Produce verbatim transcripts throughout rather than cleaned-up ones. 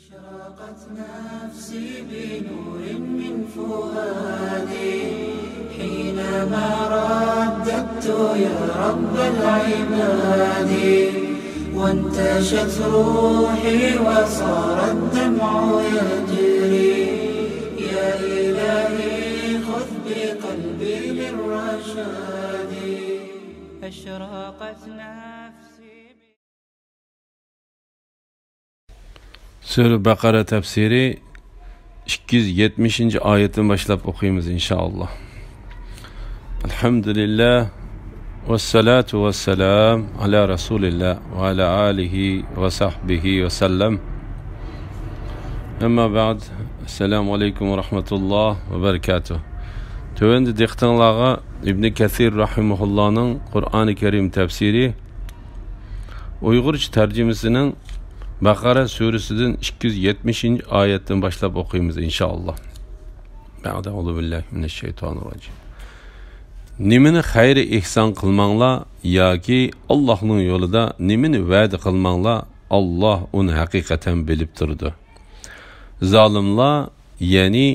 أشرقت نفسي بنور من فؤادي حينما رددت يا رب العباد، وانتشت روحي وصار الدمع يجري. يا إلهي خذ بقلبي للرشاد. أشرقت نفسي. سۈرە بەقەرە تەپسىرى ئىككى يۈز يەتمىشىنچى ئايەتتىن باشلاپ ئوقۇيمىز، ئىنشائاللا. الحمد لله والصلاة والسلام على رسول الله وعلى آله وصحبه وسلم. أما بعد، السلام عليكم ورحمة الله وبركاته. تۆۋەندە دىققىتىڭلارغا ئىبنى كەسىر رەھىمەھۇللانىڭ قۇرئانى كەرىم تەپسىرى ئۇيغۇرچە تەرجىمىسىنىڭ بەقەرە سۈرىسىدىن ئىككى يۈز يەتمىشىنچى ئايەتتىن باشلاپ ئوقۇيمىز، ئىنشائاللا. بەئدە، ئەئۇزۇ بىللاھى مىنەششەيتانىر راجىم. نېمىنى خەير ئېھسان قىلماڭلار ياكى ئاللاھنىڭ يولىدا نېمىنى ۋەدە قىلماڭلار، ئاللاھ ئۇنى ھەقىقەتەن بىلىپ تۇرىدۇ. زالىملار، يەنى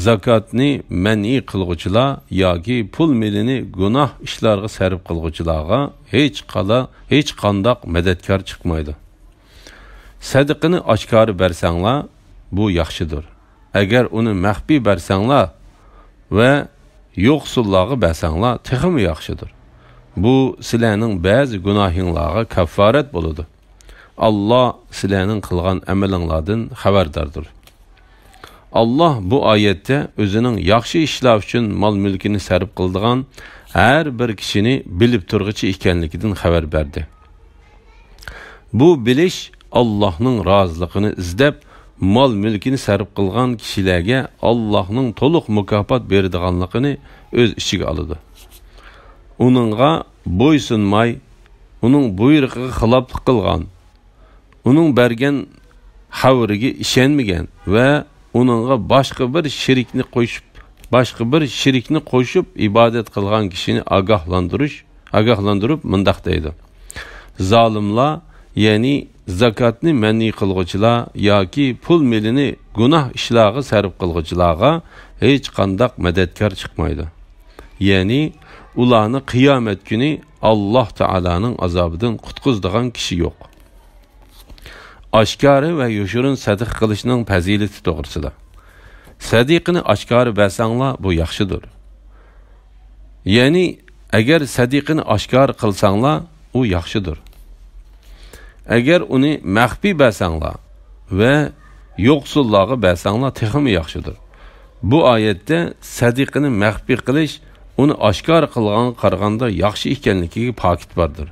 زاكاتنى مەنئى قىلغۇچىلار ياكى پۇل مېلىنى گۇناھ ئىشلارغا سەرپ قىلغۇچىلارغا ھېچقالا-، ھېچقانداق مەدەتكار چىقمايدۇ. سەدىقىنى ئاشكارا بەرسەڭلار، بۇ ياخشىدۇر. ئەگەر ئۇنى مەخپىي بەرسەڭلار ۋە يوقسۇللارغا بەرسەڭلار، تېخىمۇ ياخشىدۇر. بۇ سىلەرنىڭ بەزى گۇناھىڭلارغا كاپپارەت بولىدۇ. ئاللاھ سىلەرنىڭ قىلغان ئەمىلىڭلاردىن خەۋەرداردۇر. ئاللاھ بۇ ئايەتتە ئۆزىنىڭ ياخشى ئىشلار ئۈچۈن مال-مۈلكىنى سەرپ قىلىدىغان ھەر بىر كىشىنى بىلىپ تۇرغۇچى ئىكەنلىكىدىن خەۋەر بەردى. بۇ بىلىش ئاللاھنىڭ رازىلىقىنى ئىزدەپ، مال-مۈلكىنى سەرپ قىلغان كىشىلەرگە ئاللاھنىڭ تولۇق مۇكاپات بېرىدىغانلىقىنى ئۆز ئىچىگە ئالىدۇ. ئۇنىڭغا بويسۇنماي، ئۇنىڭ بۇيرۇقىغا خىلاپلىق قىلغان، ئۇنىڭ بەرگەن خەۋىرىگە ئىشەنمىگەن ۋە ئۇنىڭغا باشقا بىر شېرىكنى قوشۇپ، باشقا بىر شېرىكنى قوشۇپ ئىبادەت قىلغان كىشىنى ئاگاھلاندۇرۇش، ئاگاھلاندۇرۇپ مۇنداق دەيدۇ: زالىملار، يەنى زاكاتنى مەنئى قىلغۇچىلار ياكى پۇل مېلىنى گۇناھ ئىشلارغا سەرپ قىلغۇچىلارغا ھېچقانداق مەدەتكار چىقمايدۇ. يەنى ئۇلارنى قىيامەت كۈنى ئاللاھ تائالانىڭ ئازابىدىن قۇتقۇزىدىغان كىشى يوق. ئاشكارا ۋە يوشۇرۇن سەدىقە قىلىشنىڭ پەزىلىتى توغرىسىدا. سەدىقىنى ئاشكارا بەرسەڭلار، بۇ ياخشىدۇر. يەنى، ئەگەر سەدىقىنى ئاشكارا قىلساڭلار، ئۇ ياخشىدۇر. ئەگەر ئۇنى مەخپىي بەرسەڭلار ۋە يوقسۇللارغا بەرسەڭلار، تېخىمۇ ياخشىدۇر. بۇ ئايەتتە سەدىقىنى مەخپىي قىلىش ئۇنى ئاشكارا قىلغانغا قارىغاندا ياخشى ئىكەنلىكىگە پاكىت باردۇر.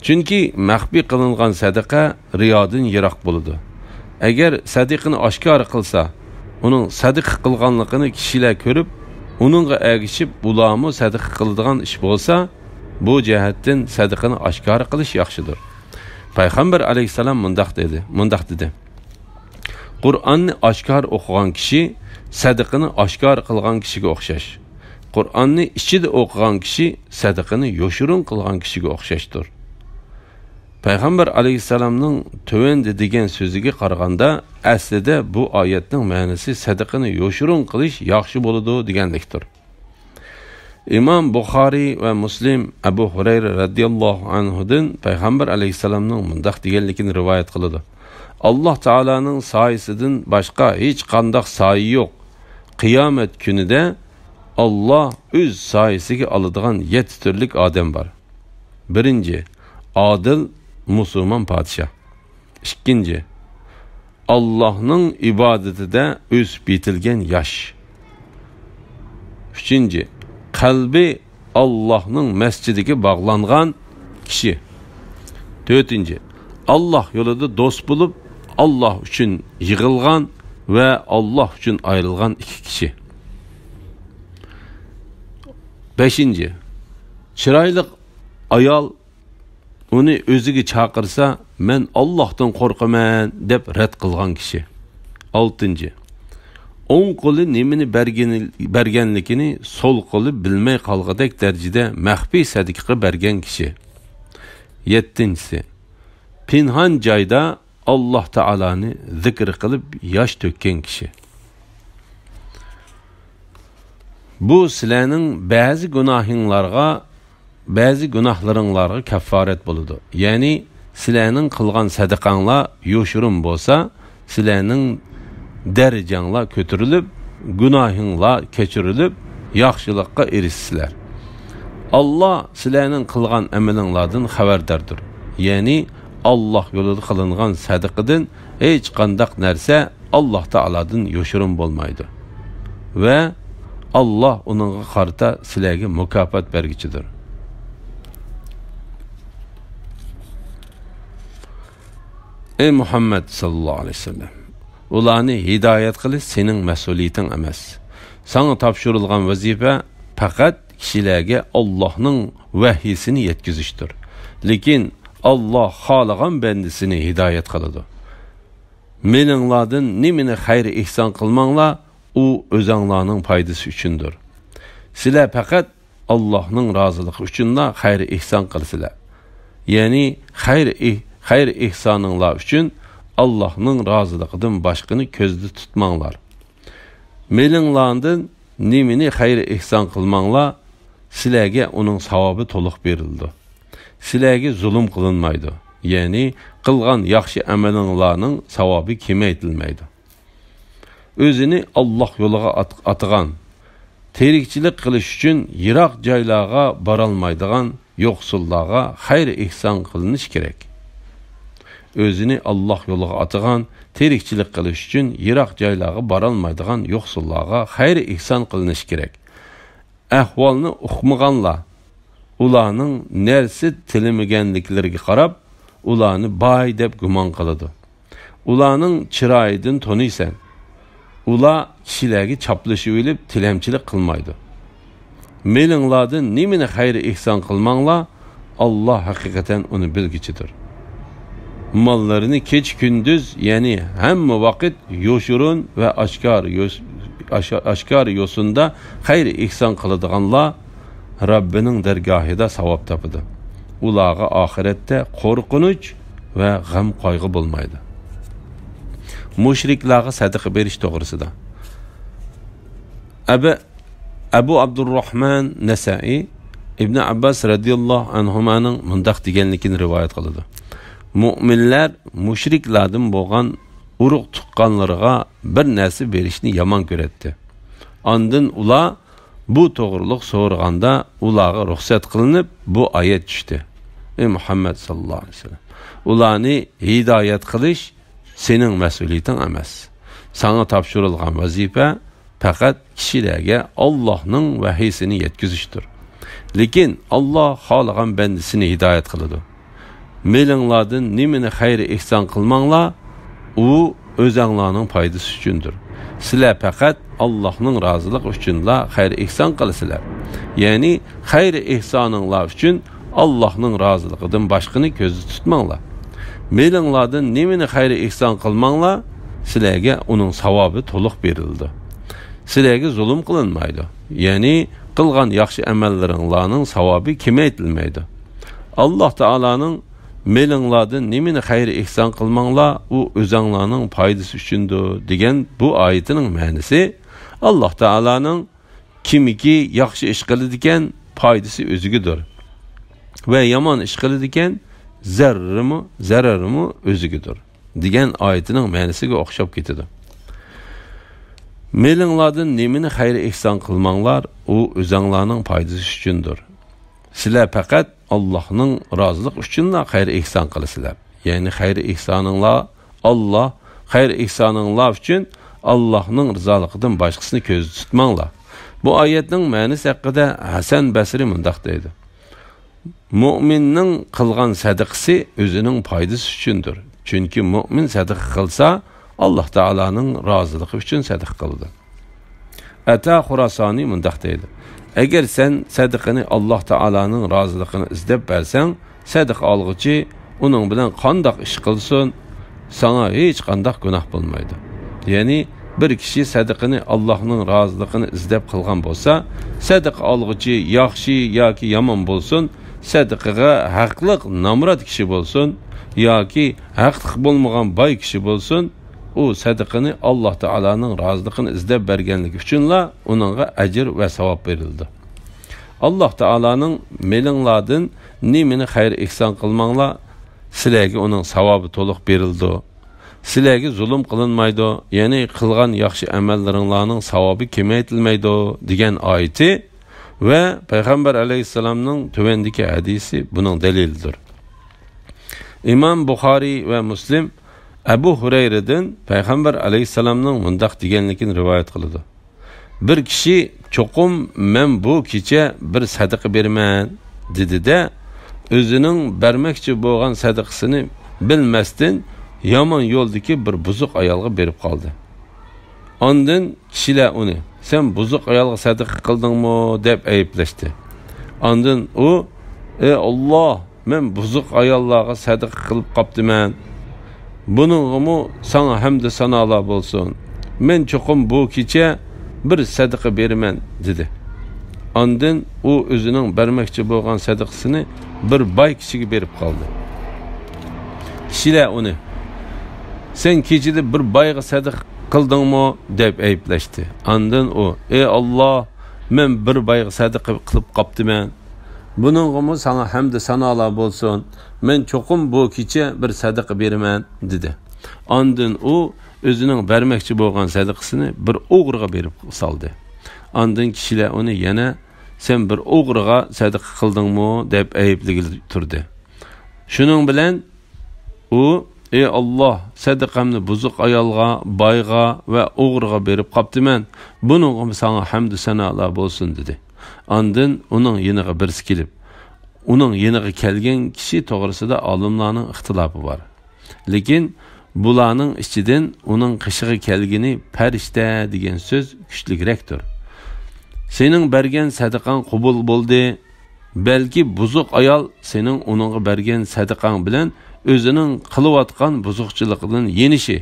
چۈنكى مەخپىي قىلىنغان سەدىقە رىيادىن يىراق بولىدۇ. ئەگەر سەدىقىنى ئاشكارا قىلسا، ئۇنىڭ سەدىقە قىلغانلىقىنى كىشىلەر كۆرۈپ، ئۇنىڭغا ئەگىشىپ ئۇلارمۇ سەدىقە قىلىدىغان ئىش بولسا، بۇ جەھەتتىن سەدىقىنى ئاشكارا قىلىش ياخشىدۇر. پەيغەمبەر ئەلەيھىسسالام مۇنداق دېدى، مۇنداق دېدى: قۇرئاننى ئاشكارا ئوقۇغان كىشى سەدىقىنى ئاشكارا قىلغان كىشىگە ئوخشاش. قۇرئاننى ئىچىدە ئوقۇغان كىشى سەدىقىنى يوشۇرۇن قىلغان كىشىگە ئوخشاشتۇر. پەيغەمبەر ئەلەيھىسسالامنىڭ تۆۋەندە دېگەن سۆزىگە قارىغاندا، ئەسلىدە بۇ ئايەتنىڭ مەنىسى سەدىقىنى يوشۇرۇن قىلىش ياخشى بولىدۇ دېگەنلىكتۇر. ئىمام بۇخارىي ۋە مۇسلىم ئەبۇ ھۇرەيرە رەزىياللاھۇ ئەنھۇدىن پەيغەمبەر ئەلەيھىسسالامنىڭ مۇنداق دېگەنلىكىنى رىۋايەت قىلىدۇ: ئاللاھ تائالانىڭ سايىسىدىن باشقا ھېچقانداق سايە يوق. قىيامەت كۈنىدە ئاللاھ ئۆز سايىسىگە ئالىدىغان يەتتە تۈرلۈك ئادەم بار. بىرىنچى، ئادىل مۇسۇلمان پادىشاھ. ئىككىنچى، ئاللاھنىڭ ئىبادىتىدە ئۆسۈپ يېتىلگەن ياش. ئۈچىنچى، قەلبى ئاللاھنىڭ مەسچىدىگە باغلانغان كىشى. تۆتىنچى، ئاللاھ يولىدا دوست بولۇپ، ئاللاھ ئۈچۈن يىغىلغان ۋە ئاللاھ ئۈچۈن ئايرىلغان ئىككى كىشى. بەشىنچى، چىرايلىق ئايال ئۇنى ئۆزىگە چاقىرسا، «مەن ئاللاھتىن قورقىمەن» دەپ رەت قىلغان كىشى. ئالتىنچى، ئوڭ قولى نېمىنى بەرگىنى-، بەرگەنلىكىنى سول قولى بىلمەي قالغۇدەك دەرىجىدە مەخپىي سەدىقە بەرگەن كىشى. يەتتىنچىسى، پىنھان جايدا ئاللاھ تائالانى زىكىر قىلىپ ياش تۆككەن كىشى. بۇ سىلەرنىڭ بەزى گۇناھىڭلارغا، بەزى گۇناھلىرىڭلارغا كەففارەت بولىدۇ. يەنى سىلەرنىڭ قىلغان سەدىقەڭلار يوشۇرۇن بولسا، سىلەرنىڭ دەرىجەڭلار كۆتۈرۈلۈپ، گۇناھىڭلار كەچۈرۈلۈپ، ياخشىلىققا ئېرىشىسىلەر. ئاللاھ سىلەرنىڭ قىلغان ئەمىلىڭلاردىن خەۋەرداردۇر. يەنى ئاللاھ يولىدا قىلىنغان سەدىقىدىن ھېچقانداق نەرسە ئاللاھ تائالادىن يوشۇرۇن بولمايدۇ. ۋە ئاللاھ ئۇنىڭغا قارىتا سىلەرگە مۇكاپات بەرگۈچىدۇر. ئەي مۇھەممەد ساللاللاھۇ ئەلەيھى ۋەسەللەم، ئۇلارنى ھىدايەت قىلىش سېنىڭ مەسئۇلىيىتىڭ ئەمەس. ساڭا تاپشۇرۇلغان ۋەزىپە پەقەت كىشىلەرگە ئاللاھنىڭ ۋەھىيسىنى يەتكۈزۈشتۇر. لېكىن ئاللاھ خالىغان بەندىسىنى ھىدايەت قىلىدۇ. مېلىڭلاردىن نېمىنى خەير ئېھسان قىلماڭلار، ئۇ ئۆزەڭلارنىڭ پايدىسى ئۈچۈندۇر. سىلەر پەقەت ئاللاھنىڭ رازىلىقى ئۈچۈنلا خەير ئېھسان قىلىسىلەر. يەنى خەير ئېھ-، خەير ئېھسانىڭلار ئۈچۈن ئاللاھنىڭ رازىلىقىدىن باشقىنى كۆزدە تۇتماڭلار. مېلىڭلاردىن نېمىنى خەير ئېھسان قىلماڭلار، سىلەرگە ئۇنىڭ ساۋابى تولۇق بېرىلىدۇ. سىلەرگە زۇلۇم قىلىنمايدۇ. يەنى قىلغان ياخشى ئەمىلىڭلارنىڭ ساۋابى كېمەيتىلمەيدۇ. ئۆزىنى ئاللاھ يولىغا ئات-، ئاتىغان، تىرىكچىلىك قىلىش ئۈچۈن يىراق جايلارغا بارالمايدىغان يوقسۇللارغا خەير ئېھسان قىلىنىش كېرەك. ئۆزىنى ئاللاھ يولىغا ئاتىغان، تىرىكچىلىك قىلىش ئۈچۈن يىراق جايلارغا بارالمايدىغان يوقسۇللارغا خەير ئېھسان قىلىنىش كېرەك. ئەھۋالنى ئۇقمىغانلار، ئۇلارنىڭ نەرسە تىلىمىگەنلىكلىرىگە قاراپ، ئۇلارنى باي دەپ گۇمان قىلىدۇ. ئۇلارنىڭ چىرايىدىن تونۇيسەن. ئۇلار كىشىلەرگە چاپلىشىۋېلىپ تىلەمچىلىك قىلمايدۇ. مېلىڭلاردىن نېمىنى خەير ئېھسان قىلماڭلار، ئاللاھ ھەقىقەتەن ئۇنى بىلگۈچىدۇر. ماللىرىنى كېچە-كۈندۈز، يەنى ھەممە ۋاقىت يوشۇرۇن ۋە ئاشكارا يوس-، ئاشا-، ئاشكارا يوسۇندا خەير ئېھسان قىلىدىغانلار رەببىنىڭ دەرگاھىدا ساۋاب تاپىدۇ. ئۇلارغا ئاخىرەتتە قورقۇنچ ۋە غەم-قايغۇ بولمايدۇ. مۇشرىكلارغا سەدىقە بېرىش توغرىسىدا. ئەبە-، ئەبۇ ئابدۇرراھمان نەسەئى ئىبنى ئابباس رەزىياللاھۇ ئەنھۇمانىڭ مۇنداق دېگەنلىكىنى رىۋايەت قىلىدۇ: مۇئمىنلەر مۇشرىكلاردىن بولغان ئۇرۇق-تۇغقانلىرىغا بىر نەرسە بېرىشنى يامان كۆرەتتى. ئاندىن ئۇلار بۇ توغرىلىق سورىغاندا، ئۇلارغا رۇخسەت قىلىنىپ، بۇ ئايەت چۈشتى: ئەي مۇھەممەد ساللاللاھۇ ئەلەيھى ۋەسەللەم، ئۇلارنى ھىدايەت قىلىش سېنىڭ مەسئۇلىيىتىڭ ئەمەس. ساڭا تاپشۇرۇلغان ۋەزىپە پەقەت كىشىلەرگە ئاللاھنىڭ ۋەھىيسىنى يەتكۈزۈشتۇر. لېكىن ئاللاھ خالىغان بەندىسىنى ھىدايەت قىلىدۇ. مېلىڭلاردىن نېمىنى خەير ئېھسان قىلماڭلار، ئۇ ئۆزەڭلارنىڭ پايدىسى ئۈچۈندۇر. سىلەر پەقەت ئاللاھنىڭ رازىلىقى ئۈچۈنلا خەير ئېھسان قىلىسىلەر. يەنى خەير ئېھسانىڭلار ئۈچۈن ئاللاھنىڭ رازىلىقىدىن باشقىنى كۆزدە تۇتماڭلار. مېلىڭلاردىن نېمىنى خەير ئېھسان قىلماڭلار، سىلەرگە ئۇنىڭ ساۋابى تولۇق بېرىلىدۇ. سىلەرگە زۇلۇم قىلىنمايدۇ. يەنى قىلغان ياخشى ئەمەللىرىڭلارنىڭ ساۋابى كېمەيتىلمەيدۇ. ئاللاھ تائالانىڭ «مېلىڭلاردىن نېمىنى خەير ئېھسان قىلماڭلار، ئۇ ئۆزەڭلارنىڭ پايدىسى ئۈچۈندۇر» دېگەن بۇ ئايىتىنىڭ مەنىسى، ئاللاھ تائالانىڭ «كىمكى ياخشى ئىش قىلىدىكەن، پايدىسى ئۆزىگىدۇر ۋە يامان ئىش قىلىدىكەن، زەرىرىمۇ، زەرىرىمۇ ئۆزىگىدۇر» دېگەن ئايىتىنىڭ مەنىسىگە ئوخشاپ كېتىدۇ. «مېلىڭلاردىن نېمىنى خەير ئېھسان قىلماڭلار، ئۇ ئۆزەڭلارنىڭ پايدىسى ئۈچۈندۇر. سىلەر پەقەت ئاللاھنىڭ رازىلىقى ئۈچۈنلا خەير ئېھسان قىلىسىلەر.» يەنى خەير ئېھسانىڭلار ئاللاھ، خەير ئېھسانىڭلار ئۈچۈن ئاللاھنىڭ رىزالىقىدىن باشقىسىنى كۆزدە تۇتماڭلار. بۇ ئايەتنىڭ مەنىسى ھەققىدە ھەسەن بەسرى مۇنداق دەيدۇ: مۇئمىننىڭ قىلغان سەدىقىسى ئۆزىنىڭ پايدىسى ئۈچۈندۇر. چۈنكى مۇئمىن سەدىقە قىلسا، ئاللاھ تائالانىڭ رازىلىقى ئۈچۈن سەدىقە قىلىدۇ. ئەتا خۇراسانى مۇنداق دەيدۇ: ئەگەر سەن سەدىقىنى ئاللاھ تائالانىڭ رازىلىقىنى ئىزدەپ بەرسەڭ، سەدىقە ئالغۇچى ئۇنىڭ بىلەن قانداق ئىش قىلسۇن، ساڭا ھېچقانداق گۇناھ بولمايدۇ. يەنى بىر كىشى سەدىقىنى ئاللاھنىڭ رازىلىقىنى ئىزدەپ قىلغان بولسا، سەدىقە ئالغۇچى ياخشى ياكى يامان بولسۇن، سەدىقىگە ھەقلىق نامرات كىشى بولسۇن ياكى ھەقلىق بولمىغان باي كىشى بولسۇن، ئۇ سەدىقىنى ئاللاھ تائالانىڭ رازىلىقىنى ئىزدەپ بەرگەنلىكى ئۈچۈنلا ئۇنىڭغا ئەجىر ۋە ساۋاب بېرىلىدۇ. ئاللاھ تائالانىڭ، «مېلىڭلاردىن نېمىنى خەير ئېھسان قىلماڭلار، سىلەرگە ئۇنىڭ ساۋابى تولۇق بېرىلىدۇ. سىلەرگە زۇلۇم قىلىنمايدۇ، يەنى قىلغان ياخشى ئەمەللىرىڭلارنىڭ ساۋابى كېمەيتىلمەيدۇ» دېگەن ئايىتى ۋە پەيغەمبەر ئەلەيھىسسالامنىڭ تۆۋەندىكى ھەدىسى بۇنىڭ دەلىلىدۇر. ئىمام بۇخارىي ۋە مۇسلىم ئەبۇ ھۇرەيرىدىن پەيغەمبەر ئەلەيھىسسالامنىڭ مۇنداق دېگەنلىكىنى رىۋايەت قىلىدۇ: «بىر كىشى چوقۇم مەن بۇ كېچە بىر سەدىقە بېرىمەن» دېدى-دە، ئۆزىنىڭ بەرمەكچى بولغان سەدىقىسىنى بىلمەستىن يامان يولدىكى بىر بۇزۇق ئايالغا بېرىپ قالدى. ئاندىن كىشىلەر ئۇنى، «سەن بۇزۇق ئايالغا سەدىقە قىلدىڭمۇ؟» دەپ ئەيىبلەشتى. ئاندىن ئۇ، «ئەي ئاللاھ، مەن بۇزۇق ئاياللارغا سەدىقە قىلىپ قاپتىمەن. بۇنىڭغىمۇ ساڭا ھەمدۇ سانالار بولسۇن. مەن چوقۇم بۇ كېچە بىر سەدىقە بېرىمەن» دېدى. ئاندىن ئۇ ئۆزىنىڭ بەرمەكچى بولغان سەدىقىسىنى بىر باي كىشىگە بېرىپ قالدى. كىشىلەر ئۇنى، «سەن كېچىدە بىر بايغا سەدىقە قىلدىڭمۇ؟» دەپ ئەيىبلەشتى. ئاندىن ئۇ، «ئەي ئاللاھ، مەن بىر بايغا سەدىقە قىلىپ قاپتىمەن. بۇنىڭغىمۇ ساڭا ھەمدۇ سانالار بولسۇن. مەن چوقۇم بۇ كېچە بىر سەدىقە بېرىمەن» دېدى. ئاندىن ئۇ ئۆزىنىڭ بەرمەكچى بولغان سەدىقىسىنى بىر ئوغرىغا بېرىپ سالدى. ئاندىن كىشىلەر ئۇنى يەنە، «سەن بىر ئوغرىغا سەدىقە قىلدىڭمۇ؟» دەپ ئەيىبلىگىلى تۇردى. شۇنىڭ بىلەن ئۇ، «ئەي ئاللاھ، سەدىقەمنى بۇزۇق ئايالغا، بايغا ۋە ئوغرىغا بېرىپ قاپتىمەن. بۇنىڭغىمۇ ساڭا ھەمدۇ سانالار بولسۇن» دېدى. ئاندىن ئۇنىڭ يېنىغا بىرسى كېلىپ، ئۇنىڭ يېنىغا كەلگەن كىشى توغرىسىدا ئالىملارنىڭ ئىختىلاپى بار. لېكىن بۇلارنىڭ ئىچىدىن ئۇنىڭ قېشىغا كەلگىنى پەرىشتە دېگەن سۆز كۈچلۈكرەكتۇر. «سېنىڭ بەرگەن سەدىقەڭ قوبۇل بولدى. بەلكى بۇزۇق ئايال سېنىڭ ئۇنىڭغا بەرگەن سەدىقەڭ بىلەن ئۆزىنىڭ قىلىۋاتقان بۇزۇقچىلىقىدىن يېنىشى،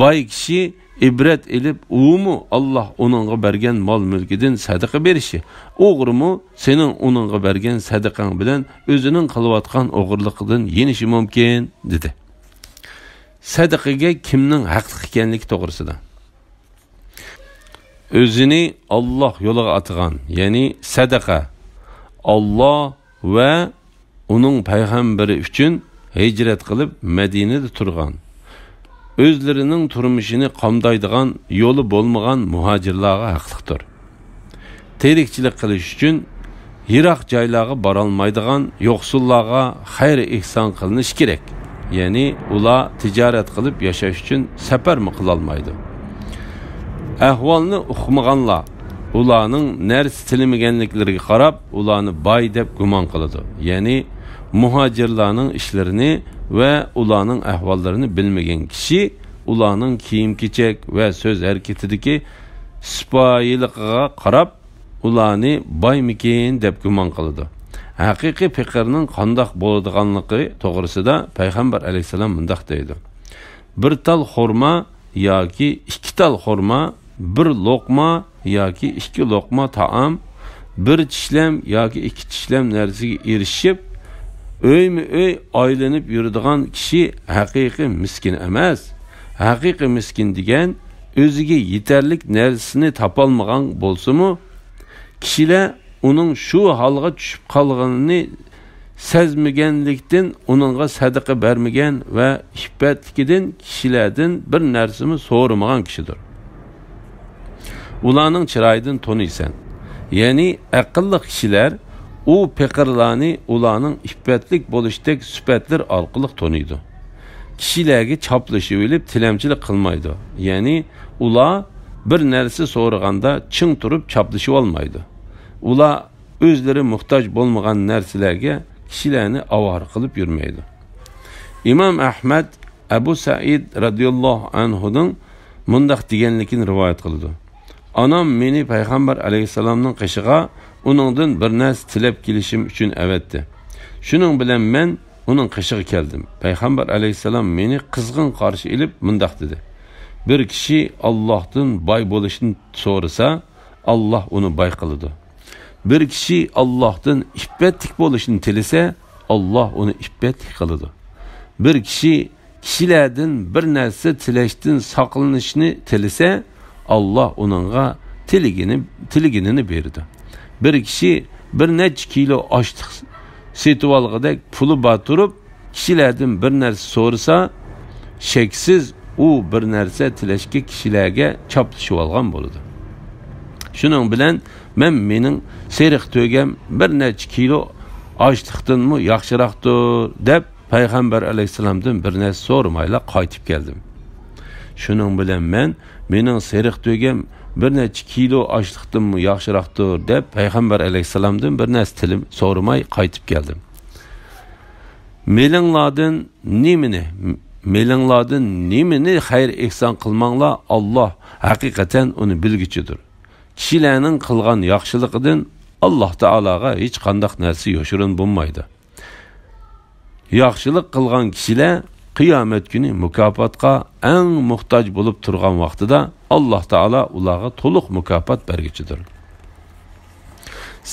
باي كىشى ئىبرەت ئېلىپ، ئۇمۇ ئاللاھ ئۇنىڭغا بەرگەن مال-مۈلكىدىن سەدىقە بېرىشى، ئوغرىمۇ سېنىڭ ئۇنىڭغا بەرگەن سەدىقەڭ بىلەن ئۆزىنىڭ قىلىۋاتقان ئوغرىلىقىدىن يېنىشى مۇمكىن» دېدى. سەدىقىگە كىمنىڭ ھەقلىق ئىكەنلىكى توغرىسىدا. ئۆزىنى ئاللاھ يولىغا ئاتىغان، يەنى سەدىقە، ئاللاھ ۋە ئۇنىڭ پەيغەمبىرى ئۈچۈن ھىجرەت قىلىپ مەدىنىدە تۇرغان، ئۆزلىرىنىڭ تۇرمۇشىنى قامدايدىغان يولى بولمىغان مۇھاجىرلارغا ھەقلىقتۇر. تىرىكچىلىك قىلىش ئۈچۈن يىراق جايلارغا بارالمايدىغان يوقسۇللارغا خەير ئېھسان قىلىنىشى كېرەك. يەنى ئۇلار تىجارەت قىلىپ ياشاش ئۈچۈن سەپەرمۇ قىلالمايدۇ. ئەھۋالنى ئۇقمىغانلار ئۇلارنىڭ نەرسە تىلىمىگەنلىكلىرىگە قاراپ، ئۇلارنى باي دەپ گۇمان قىلىدۇ. يەنى مۇھاجىرلارنىڭ ئىشلىرىنى ۋە ئۇلارنىڭ ئەھۋاللىرىنى بىلمىگەن كىشى ئۇلارنىڭ كىيىم-كېچەك ۋە سۆز ھەرىكىتىدىكى سىپايىلىقىغا قاراپ، ئۇلارنى بايمىكىن دەپ گۇمان قىلىدۇ. ھەقىقىي پېقىرنىڭ قانداق بولىدىغانلىقى توغرىسىدا پەيغەمبەر ئەلەيھىسسالام مۇنداق دەيدۇ: «بىر تال خورما ياكى ئىككى تال خورما، بىر لوقما ياكى ئىككى لوقما تائام، بىر چىشلەم ياكى ئىككى چىشلەم نەرسىگە ئېرىشىپ، ئۆيمۇ ئۆي ئايلىنىپ يۈرىدىغان كىشى ھەقىقىي مىسكىن ئەمەس. ھەقىقىي مىسكىن دېگەن ئۆزىگە يېتەرلىك نەرسىنى تاپالمىغان بولسىمۇ، كىشىلەر ئۇنىڭ شۇ ھالغا چۈشۈپ قالغىنىنى سەزمىگەنلىكتىن، ئۇنىڭغا سەدىقە بەرمىگەن ۋە ئىپپەتلىكىدىن كىشىلەردىن بىر نەرسىمۇ سورىمىغان كىشىدۇر. ئۇلارنىڭ چىرايىدىن تونۇيسەن.» يەنى ئەقىللىق كىشىلەر ئۇ پېقىرلارنى ئۇلارنىڭ ئىپپەتلىك بولۇشتەك سۈپەتلىرى ئارقىلىق تونۇيدۇ. كىشىلەرگە چاپلىشىۋېلىپ تىلەمچىلىك قىلمايدۇ. يەنى ئۇلار بىر نەرسە سورىغاندا چىڭ تۇرۇپ چاپلىشىۋالمايدۇ. ئۇلار ئۆزلىرى موھتاج بولمىغان نەرسىلەرگە كىشىلەرنى ئاۋارە قىلىپ يۈرمەيدۇ. ئىمام ئەھمەد ئەبۇ سەئىد رەزىياللاھۇ ئەنھۇنىڭ مۇنداق دېگەنلىكىنى رىۋايەت قىلىدۇ: «ئانام مېنى پەيغەمبەر ئەلەيھىسسالامنىڭ قېشىغا ئۇنىڭدىن بىر نەرسە تىلەپ كېلىشىم ئۈچۈن ئەۋەتتى. شۇنىڭ بىلەن مەن ئۇنىڭ قېشىغا كەلدىم. پەيغەمبەر ئەلەيھىسسالام مېنى قىزغىن قارشى ئېلىپ مۇنداق دېدى: بىر كىشى ئاللاھتىن باي بولۇشنى سورىسا، ئاللاھ ئۇنى باي قىلىدۇ. بىر كىشى ئاللاھتىن ئىپپەتلىك بولۇشنى تىلىسە، ئاللاھ ئۇنى ئىپپەتلىك قىلىدۇ. بىر كىشى كىشىلەردىن بىر نەرسە تىلەشتىن ساقلىنىشنى تىلىسە، ئاللاھ ئۇنىڭغا تىلىگىنى، تىلىگىنىنى بېرىدۇ. بىر كىشى بىر نەچچە كىلو ئاشلىق سېتىۋالغۇدەك پۇلى بار تۇرۇپ، كىشىلەردىن بىر نەرسە سورىسا، شەكسىز ئۇ بىر نەرسە تىلەشكە كىشىلەرگە چاپلىشىۋالغان بولىدۇ. شۇنىڭ بىلەن مەن مېنىڭ سېرىق تۆگەم بىر نەچچە كىلو ئاشلىقتىنمۇ ياخشىراقتۇر دەپ پەيغەمبەر ئەلەيھىسسالامدىن بىر نەرسە سورىمايلا قايتىپ كەلدىم. شۇنىڭ بىلەن مەن مېنىڭ سېرىق تۆگەم بىر نەچچە كىلو ئاشلىقتىنمۇ ياخشىراقتۇر دەپ پەيغەمبەر ئەلەيھىسسالامدىن بىر نەرسە تىلىم سورىماي قايتىپ كەلدىم. مېلىڭلاردىن نېمىنى، مېلىڭلاردىن نېمىنى خەير ئېھسان قىلماڭلار، ئاللاھ ھەقىقەتەن ئۇنى بىلگۈچىدۇر. كىشىلەرنىڭ قىلغان ياخشىلىقىدىن ئاللاھ تائالاغا ھېچقانداق نەرسە يوشۇرۇن بولمايدۇ. ياخشىلىق قىلغان كىشىلەر قىيامەت كۈنى مۇكاپاتقا ئەڭ موھتاج بولۇپ تۇرغان ۋاقتىدا ئاللاھ تائالا ئۇلارغا تولۇق مۇكاپات بەرگۈچىدۇر.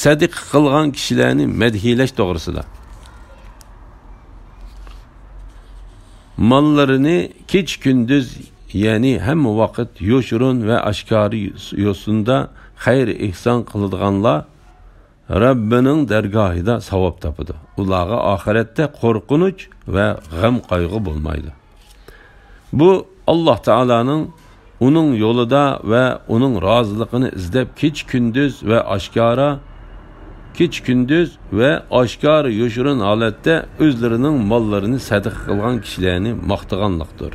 سەدىقە قىلغان كىشىلەرنى مەدھىيلەش توغرىسىدا. ماللىرىنى كېچە-كۈندۈز، يەنى ھەممە ۋاقىت يوشۇرۇن ۋە ئاشكارا يوسۇندا خەير-ئېھسان قىلىدىغانلار رەببىنىڭ دەرگاھىدا ساۋاب تاپىدۇ. ئۇلارغا ئاخىرەتتە قورقۇنچ ۋە غەم-قايغۇ بولمايدۇ. بۇ ئاللاھ تائالانىڭ ئۇنىڭ يولىدا ۋە ئۇنىڭ رازىلىقىنى ئىزدەپ كېچە-كۈندۈز ۋە ئاشكارا، كېچە-كۈندۈز ۋە ئاشكارا يوشۇرۇن ھالەتتە ئۆزلىرىنىڭ ماللىرىنى سەدىقە قىلغان كىشىلەرنى ماختىغانلىقتۇر.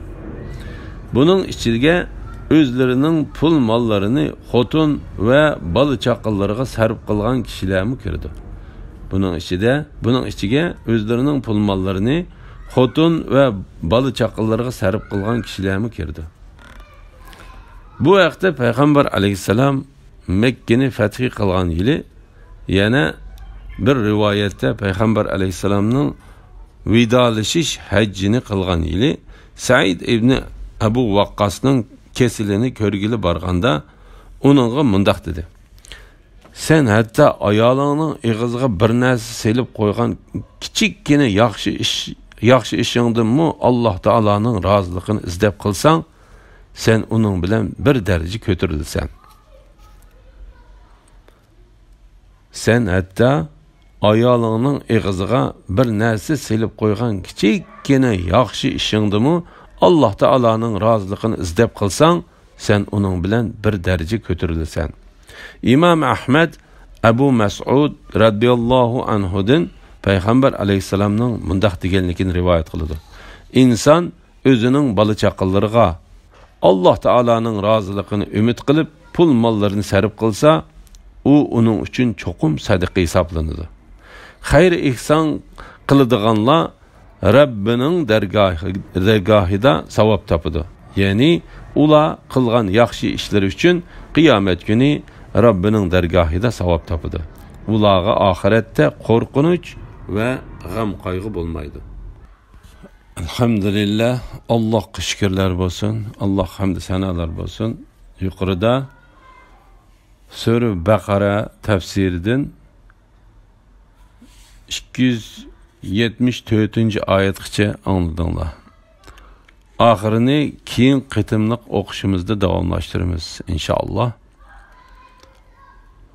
بۇنىڭ ئىچىگە ئۆزلىرىنىڭ پۇل ماللىرىنى خوتۇن ۋە بالا-چاقىلىرىغا سەرپ قىلغان كىشىلەرمۇ كىرىدۇ. بۇنىڭ ئىچىدە، بۇنىڭ ئىچىگە ئۆزلىرىنىڭ پۇل ماللىرىنى خوتۇن ۋە بالا-چاقىلىرىغا سەرپ قىلغان كىشىلەرمۇ كىرىدۇ. بۇ ھەقتە پەيغەمبەر ئەلەيھىسسالام مەككىنى فەتھى قىلغان يىلى، يەنە بىر رىۋايەتتە پەيغەمبەر ئەلەيھىسسالامنىڭ ۋىدالىشىش ھەججىنى قىلغان يىلى سەئىد ئىبنى ئەبۇ ۋەققاسنىڭ كېسىلىنى كۆرگىلى بارغاندا، ئۇنىڭغا مۇنداق دېدى: سەن ھەتتا ئايالىڭنىڭ ئېغىزىغا بىر نەرسە سېلىپ قويغان كىچىككىنە ياخشى ئىش، ياخشى ئىشىڭدىنمۇ ئاللاھ تائالانىڭ رازىلىقىنى ئىزدەپ قىلساڭ، سەن ئۇنىڭ بىلەن بىر دەرىجە كۆتۈرۈلىسەن. سەن ھەتتا ئايالىڭنىڭ ئېغىزىغا بىر نەرسە سېلىپ قويغان كىچىككىنە ياخشى ئىشىڭدىمۇ ئاللاھ تائالانىڭ رازىلىقىنى ئىزدەپ قىلساڭ، سەن ئۇنىڭ بىلەن بىر دەرىجە كۆتۈرۈلىسەن. ئىمام ئەھمەد ئەبۇ مەسئۇد رەزىياللاھۇ ئەنھۇدىن پەيغەمبەر ئەلەيھىسسالامنىڭ مۇنداق دېگەنلىكىنى رىۋايەت قىلىدۇ: ئىنسان ئۆزىنىڭ بالا-چاقىلىرىغا ئاللاھ تائالانىڭ رازىلىقىنى ئۈمىد قىلىپ، پۇل-ماللىرىنى سەرپ قىلسا، ئۇ ئۇنىڭ ئۈچۈن چوقۇم سەدىقە ھېسابلىنىدۇ. خەير-ئېھسان قىلىدىغانلار رەببىنىڭ دەرگاھى، دەرگاھىدا ساۋاب تاپىدۇ. يەنى ئۇلار قىلغان ياخشى ئىشلىرى ئۈچۈن قىيامەت كۈنى رەببىنىڭ دەرگاھىدا ساۋاب تاپىدۇ. ئۇلارغا ئاخىرەتتە قورقۇنچ ۋە غەم-قايغۇ بولمايدۇ. ئەلھەمدۇلىللا، ئاللاھقا شۈكۈرلەر بولسۇن، ئاللاھقا ھەمدۇ سانالار بولسۇن. يۇقىرىدا سۈرە بەقەرە تەپسىرىدىن ئىككى يۈز يەتمىش تۆتىنچى ئايەتكىچە ئاڭلىدىڭلار. ئاخىرىنى كېيىن قېتىملىق ئوقۇشىمىزدا داۋاملاشتۇرىمىز، ئىنشائاللا.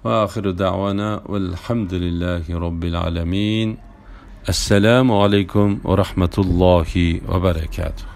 وآخر دعوانا والحمد لله رب العالمين. السلام عليكم ورحمة الله وبركاته.